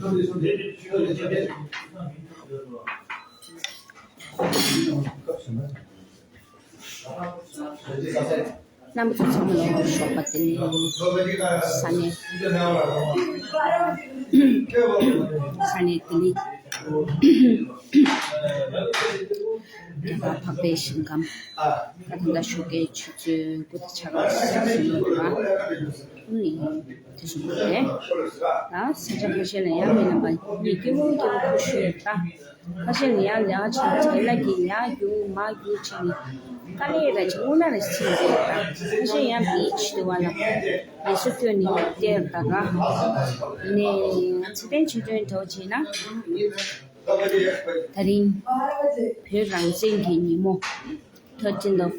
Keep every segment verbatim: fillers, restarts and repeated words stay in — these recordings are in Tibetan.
རྣམ་པ་ཚོ་ཚང་མ་ལ་ཞོགས་པ་བདེ་ལེགས། ས་གནས་ས་གནས་བདེ་ལེགས། རྒྱ་གར་འཕགས་པའི་ཞིང་ཁམས། ད་ལྟ་ཞོགས་ཀའི་ཆུ་ཚོད་དགུ་དང་ཕྱེད་ཀ་ཟིན་ཡོད་པ། ཨུ་ནི་དེ་བཞིན་དུ་རེད། ད་ས་ཆ་ཁ་ཤས་ལ་ཡང་མི་རྣམ་པ་གཉིས་སྐྱིད་པོ་སྐྱིད་པོ་ཁུ་ཤུ་ཡོད་ད། ཁ་ཤས་ནི་ཡང་ལས་ཀ་བྱེད་བྱེད་ལ་གི་ཡང་རྒྱུག་མ་རྒྱུག་བྱེད་ནི་དཀའ་ལས་ར་བྱེད་དངོས་གནས་ར་ཕྱིན་རེད་ད། ཁ་ཤས་ཡང་དེའི་ཕྱི་དུ་བ་ལ་ལས་སུ་བསྐྱོད་ནི་བལྟས་ད་ག་ནས་ཚེ་བརྟན་ཆོས་སྒྲོན་འདྲ་བོ་བྱས་ན། ད་རིང་བོད་རང་བཙན་གྱི་ཉིན་མོ། Thirteenth of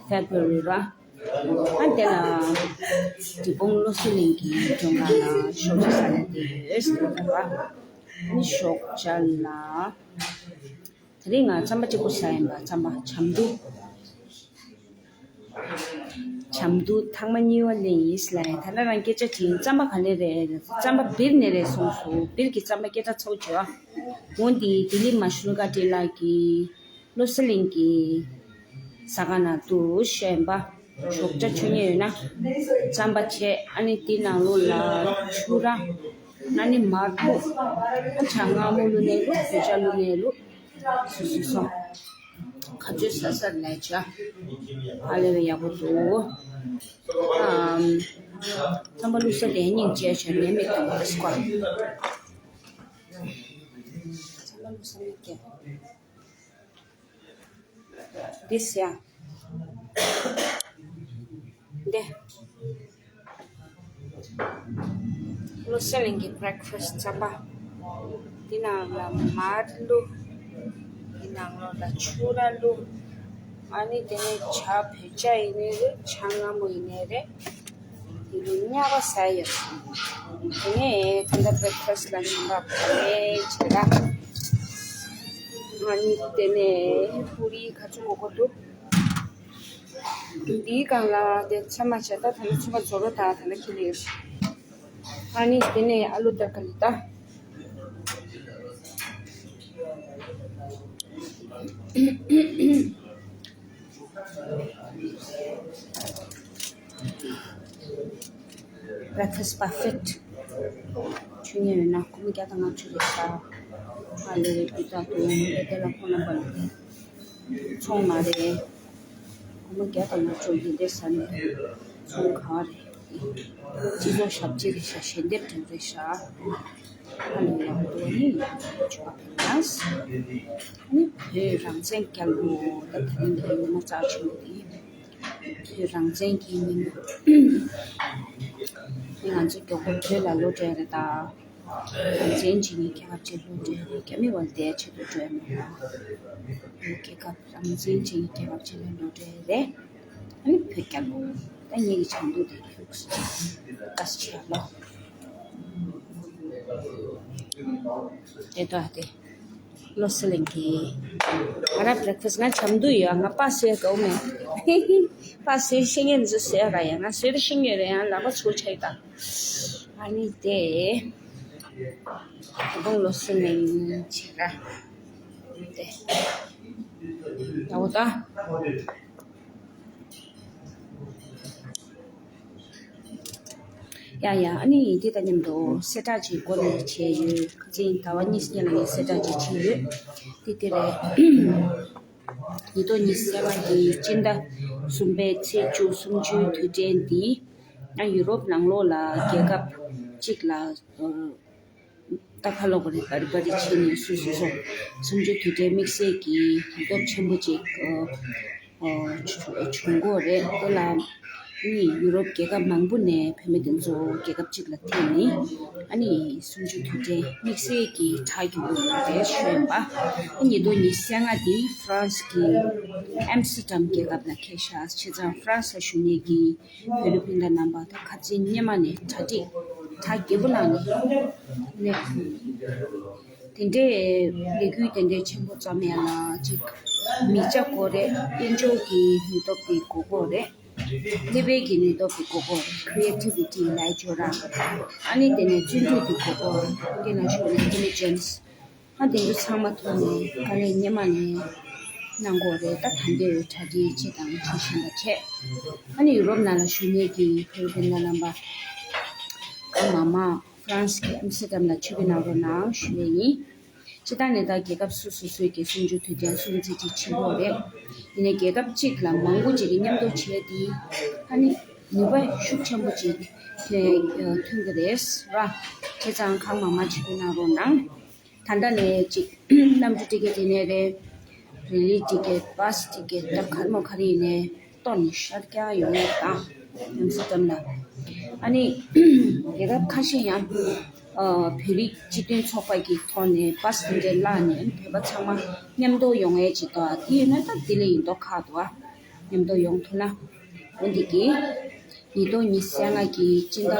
February ར། ཨ་དེ་ལ་འབྲས་སྤུངས་བློ་གསལ་གླིང་གི་མགྲོན་ཁང་ལ་ཞོགས་ཇ་ཟ་ནས་བསྡད་ཡོད་ཟེར་བ། ཨ་ནི་ཞོགས་ཇ་ལ། དེ་རིང་ང་རྩམ་པ་གཅིག་པོ་ཟ་ཡིན་པ། རྩམ་པ་ཇ་མདོག་ཇ་མདོག་ཐེངས་མ་གཉིས་པ་ལེན་ཡིན་ལ། ད་ལྟ་རང་སྐད་ཆ་དྲིས། རྩམ་པ་ག་ནས་རེད། རྩམ་པ་སྦིར་ནས་རེད་གསུངས་སོང་། སྦིར་གྱི་རྩམ་པ་སྐད་གྲགས་ཚ་པོ་བྱོས་ཨ། འོ་འདི་ལྡི་ལི་མ་ཤུལ་ཀ་ཏི་ལ་གི་བློ་གསལ་གླིང་གི་ཟ་ཁང་ནང་དུ་བཤད་པ། ཞོགས་ཇ་མཆོད་མཁན་ཡོད་ན་རྩམ་པ་བྱས། ཨ་ནི་དེ་ནང་ལོགས་ལ་ཕྱུར་ར། ཨ་ནི་མར་བླུགས། ཨ་ཇ་མངར་མོ་བླུགས་ནས་བླུགས། བོད་ཇ་བླུགས་ནས་བླུགས། སོ་སོ་སོ། ཁ་ཚོད་ས་སར་ལས་བྱ། ཨ་ལེ་བའི་ཡག་པོ་འདུག་ཨམ། རྩམ་པ་བླུགས་ས་དེ་སྙིང་རྗེ་བྱས་ནས་མིག་དང་པོ་སྐོར། རྩམ་པ་བླུགས་ས་མིག་གི། འདི་སེ་ཡ། འདི། བློ་གསལ་གླིང་གི་བྷི་རེག་ཕ་སི་རྩམ་པ། འདི་ནང་ལ་མར་བླུགས། འདི་ནང་ལོགས་ལ་ཕྱུར་ར་བླུགས། ཨ་ནི་དེ་ནས་ཇ་བོད་ཇ་ཡིན་ནའི་རེད། ཇ་མངར་མོ་ཡིན་ནའི་རེད། དེ་ནས་མཉམ་པ་ཟ་ཡོད། དེ་ནས་ད་ལྟ་བྷི་རེག་ཕ་སི་ལ་ཞིམ་པ་ག་རེ་བྱེད་ལ། ཨ་ནི་དེ་ནས་པུ་རི་ག་ཚོད་དགོས་དགོས་འདུག་འདིའི་སྒང་ལ་དེ་ཚོད་མ་བྱས། ད་ད་ནི་ཚོད་མ་རྫོགས་རོགས། ད་ད་ནི་ཁྱེར་ཡོད། ཨ་ནི་དེ་ནས་ཨ་ལུ་ཏར་ཀ་ལི་ད། Breakfast buffet མཆོད་མཁན་ཡོད་ན་སྒོར་མོ་བརྒྱ་དང་ལྔ་བཅུ་རེད་ཤག་ཨ་ལེ་རེད། དུས་ད་དུང་དེ་ལ་ཁོང་རྣམ་པ་ལ་ཚོང་མ་རེད། སྒོར་མོ་བརྒྱ་དང་ལྔ་བཅུ་འདི་འདྲ་ཟ་ནས་ཚོང་ག་བ་རེད། སྤྱི་ཚོགས་ཞབས་ཕྱི་རེད་ཤག་ཞལ་འདེབས་འདྲ་རེད་ཤག་ཨ་ལེ་ཡག་པོ་འདུག་ཨ་ནི་ཆོ་ག་ཕེབས་ན། ཨ་ནི་བོད་རང་བཙན་རྒྱལ་པོ་ད་དེ་རིང་གི་ཉི་མ་རྩ་ཆེན་པོ་དེ་ཡིན། བོད་རང་བཙན་གྱི་ཉིན་མོ། ང་ཚོ་མགྱོགས་པོ་བོད་ལ་ལོག་འགྲོ་ཡ་རེད་ད། རང་བཙན་བྱེད་མཁན་རྒྱལ་ཁབ་ཅིག་ལོག་འགྲོ་ཡ་རེད། རྒྱ་མི་བ་ལ་བསྡད་ཆེད་དུ་འགྲོ་ཡ་མེད་པ། བོད་རྒྱལ་ཁབ་རང་བཙན་བྱེད་མཁན་རྒྱལ་ཁབ་ཅིག་ལ་ལོག་འགྲོ་ཡ་རེད། ཨ་ནི་བོད་རྒྱལ་ལོ། ད་ངེད་ཀྱི་ཆང་འདུག་དེ་ཁྱུག་སི་ཀ་སི་ཆེ་ལོ། དེ་ད་དེ། བློ་གསལ་གླིང་གི། ང་རང་བྷི་རེག་ཕ་སི་ང་ཇ་མདོག་ཡོད། ང་པ་སེ་གའུ་མེ། པ་སེ་ཤེས་ངན་ཟོ་སེ་ར་ཡ། ང་སེ་ར་ཤེས་ངན་རེད། ཡང་ལག་པ་ཚོ་ཆ་ཡི་ད། ཨ་ནི་དེ། ད་དུང་བློ་གསལ་གླིང་ཆེ་ར། དེ། ད་འོ་ད། ཡ་ཡ། ཨ་ནི་དེ་དང་མཉམ་དུ་གསལ་བསྒྲགས་ཅིག་འགོ་ནས་བྱས་ཡོད། ཁ་སང་ཟླ་བ་གཉིས་སྔོན་ལ་ངས་གསལ་བསྒྲགས་ཅིག་བྱས་ཡོད། དེ་དེ་རེད། ཉིས་སྟོང་ཉི་ཤུ་རྩ་ལྔ་གི་སྤྱི་ཟླ་གསུམ་པའི་ཚེས་བཅུ་གསུམ་བཅུའི་དུས་དྲན་འདི། ཨ་ཡུ་རོབ་ནང་ལོགས་ལ་རྒྱལ་ཁབ་གཅིག་ལ། ད་ཁ་ལོག་པ་རེད། པར་པར་རེ་བྱས་ནས་སུ་སུ་སོ་སུམ་ཅུ་དུས་དྲན་དམིགས་བསལ་གྱི་ཉིན་ཐོ་ཆེན་པོ་ཅིག་ཨ་ཨ་བྱུང་གོ་རེད། དེ་ལ་ནི་ཡུ་རོབ་རྒྱལ་ཁབ་མང་པོ་ནས་བུད་མེད་དེ་ཚོ་རྒྱལ་ཁབ་གཅིག་ལ་འཐེན་ནས། ཨ་ནི་སུམ་ཅུ་དུས་དྲན་དམིགས་བསལ་གྱི་གྲ་རྒྱུག་གི་ཡོད་རེད་ཞུས་པ། ཨ་ཉིས་སྟོང་ཉི་ཤུ་རྩ་ལྔ་འདི་ཧྥ་རན་སི་གི་ཨམ་སི་ཏྲམ་རྒྱལ་ཁབ་ལ་འཁེལ་ཤག་བྱས་ཙང་ཧྥ་རན་སི་ལ་བཞུགས་མཁན་གྱི་བོད་རིགས་སྤུན་ཟླ་རྣམ་པ་དང་ཁ་སང་སྔོན་མ་ནས་གྲ་སྒྲིག་གྲ་རྒྱས་པོ་གནང་ནས་སླེབས། དེ་འདྲའི་ལས་འགུལ་དེ་འདྲའི་ཆེན་པོ་རྩོམ་ཡ་ལ་ཅིག་མི་ཆ་དགོས་རེད། དཔལ་འབྱོར་གྱི་ནུས་སྟོབས་དེ་དགོས་དགོས་རེད། ལྟེ་བའི་གི་ནུས་སྟོབས་ཀྱི་དགོས་མཁོ། Creativity, ལའི་ཇོ་ར། ཨ་ནི་དེ་ནས་བརྩོན་འགྲུས་ཀྱི་དགོས་མཁོ། ཁོང་གི་ནང་ཞུགས་ནས་Diligence། ཨ་དེ་ཚོ་ཚང་མ་ཐོག་ནས་དཀའ་ལས་སྔོན་མ་ནས་གནང་དགོས་རེད། ད་ད་ལྟའི་གྲ་སྒྲིག་བྱེད་སྟངས་བྱེད་བཞིན་པ་བྱས། ཨ་ནི་ཡུ་རོབ་ནང་ལ་བཞུགས་མཁན་གྱི་བོད་རིགས་སྤུན་ཟླ་རྣམ་པ་གང་མང་མང་ཧྥ་རན་སི་གི་ཨམ་སི་ཏར་ཌམ་ལ་ཆིབས་བསྒྱུར་གནང་རོགས་གནང་ཞུ་ཡས་ཡིན། སྤྱིར་བཏང་ནས་ད་རྒྱལ་ཁབ་སོ་སོ་སོའི་གི་གསུམ་བཅུ་དུས་དྲན་སྲུང་བརྩི་ཅིག་བྱེད་དགོས་རེད། ཡིན་ནའི་རྒྱལ་ཁབ་གཅིག་ལ་མང་པོ་ཅིག་གི་མཉམ་དུ་བྱས་ཏེ་ཨ་ནི་ནུས་པ་ཤུགས་ཆེན་པོ་ཅིག་ཐོན་ཐོན་གྱི་རེད་ར། བྱས་ཙང་གང་མང་མང་ཆིབས་བསྒྱུར་གནང་རོགས་གནང་། ད་ལྟ་ནས་ཅིག་གནམ་གྲུ་སྒྲིག་གི་དེ་ནས་རེད། རི་ལི་ཊི་ཀེ་ཊི། བྷ་སི་ཊི་ཀེ་ཊི། ད་ག་རེ་མོ་ག་རེ་ཡིན་ནའི་གཏོར་ནས་ཤར་རྒྱག་ཡོང་ཡས་དང་། ཨམ་སི་ཏར་ཌམ་ལ། ཨ་ནི་རྒྱལ་ཁབ་ཁ་ཤས་ཡང་ཨ་བོད་རིགས་སྤྱི་མཐུན་ཚོགས་པ་གི་ཐོག་ནས་བྷ་སི་དེ་འདྲ་བླངས་ནས་བོད་པ་ཚང་མ་མཉམ་དུ་ཡོང་ཡས་ཅིག་འདུག་དེ་ཡིན་ན་ད་དེ་ལས་ཡིན་མདོག་ཁ་འདུག་མཉམ་དུ་ཡོང་ཐུབ་ན། འོན་ཏེ་གི་ཉིས་སྟོང་ཉི་ཤུ་རྩ་ལྔ་གི་སྤྱི་ཟླ་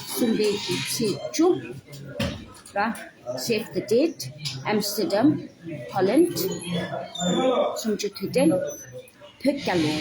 གསུམ་པའི་གི་ཚེས་བཅུ་ར། Save the date, Amsterdam, Holland. གསུམ་བཅུ་དུས་དྲན་བོད་རྒྱལ་ལོ།